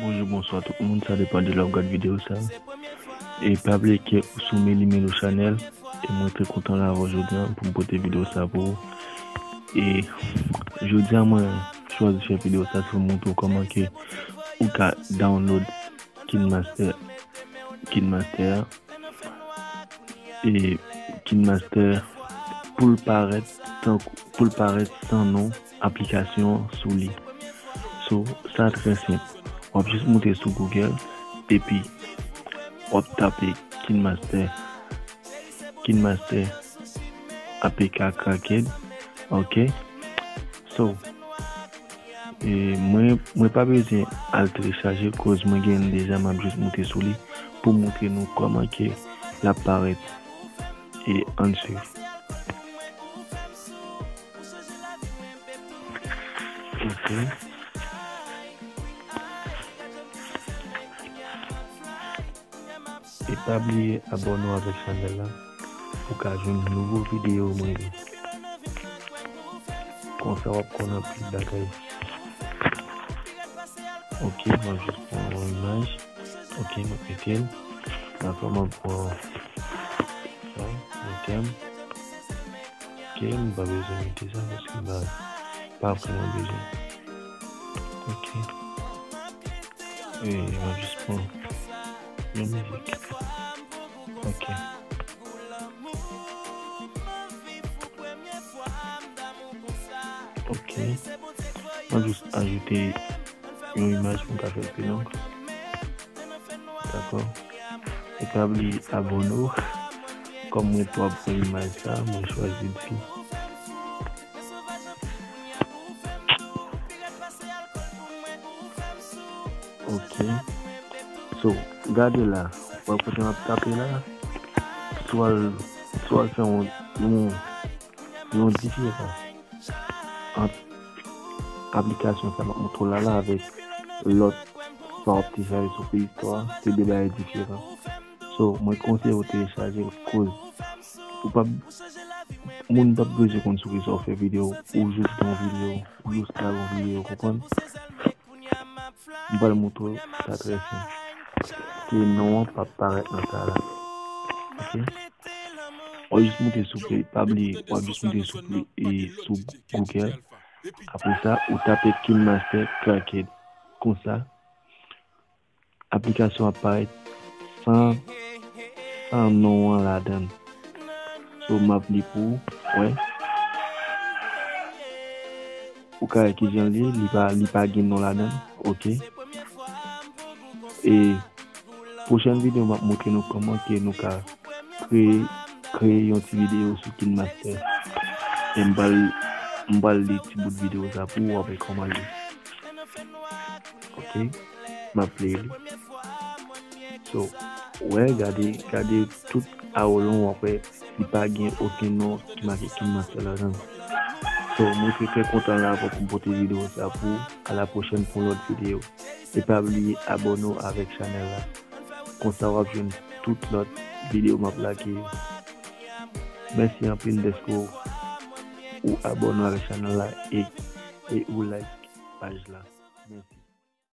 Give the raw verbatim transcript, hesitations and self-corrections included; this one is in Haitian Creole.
Bonjou, bonswa tout moun, sa depann de lè w ap gad videyo sa. E pa bliye ke ou sou Meli Melo Channel, e mwen trè kontan la avè w jodi a pou m pote videyo sa pou ou. E jodi a mwen chwazi fè videyo sa se pou montre w kòman ke ou ka download KineMaster, KineMaster a, e KineMaster pou l parèt tankou, pou l parèt san non aplikasyon an sou li. So, sa trè senp. W ap jis moute sou Google, epi w ap tape KineMaster, KineMaster A P K Cracked, ok? So, e mwen, mwen pa bezwen al telechaje l, koz mwen gen l deja, m ap jis moute sou li pou montre nou kòman ke l ap parèt. E ann swiv. Ok. E pa bliye abòne w avèk chanèl la pou w ka jwenn nouvo videyo mwen yo. Konsa w ap konn anpil bagay. Ok, m ap jis pran yon imaj. Ok, m ap mete l. Dakò, m ap pran sa, mete m. Ok, m pa bezwen mete sa paske m pa, pa vrèman bezwen. Ok. E m ap jis pran yon mizik. Ok. Ok. M ap jis ajoute yon imaj pou m ka fè l pi long. Dakò. E pa bliye abòne w. Kòm mwen twò ap pran imaj sa, mwen chwazi di. Ok. So, gade la. Wè kote m ap tape la? Si w al, si w al fè yon, yon, yon diferans ant aplikasyon sa m ap montre w la la avèk lòt sa w ap telechaje sou Play Store, se de bagay diferan. So, mwen konseye w telechaje l koz ou p ap, moun p ap bezwen konn sou kisa w fè videyo, ou jis gen yon videyo, ou jis lage yon videyo, konprann? M pral montre w sa trè senp. Ke non an p ap parèt nan sa la. Ok? W ap jis moute sou Play, pa bliye, w ap jis moute sou Play e sou Google. Apre sa, ou tape KineMaster Cracked. Konsa, aplikasyon ap parèt san, san non an ladan l. So, m ap li pou ou, wè. Ou ka wè kijan l ye, li pa, li pa gen non ladan l, ok. E pwochèn videyo, m ap montre nou kòman ke nou ka kreye, kreye yon ti videyo sou KineMaster. E m pral, m pral li ti bout videyo sa pou ou, w ap wè kòman l ye. Ok, m ap play li. So, wè, gade, gade tout awolon, w ap wè li pa gen okenn non ki make KineMaster ladan l. So, mwen te trè kontan la pou m pote videyo sa pou ou. A la pwochèn pou lòt videyo. E pa bliye abòne w avèk chanèl la. Konsa w ap jwenn tout lòt videyo m ap lage yo. Mèsi anpil dèske w abòne w avèk chanèl la e, e ou like paj la.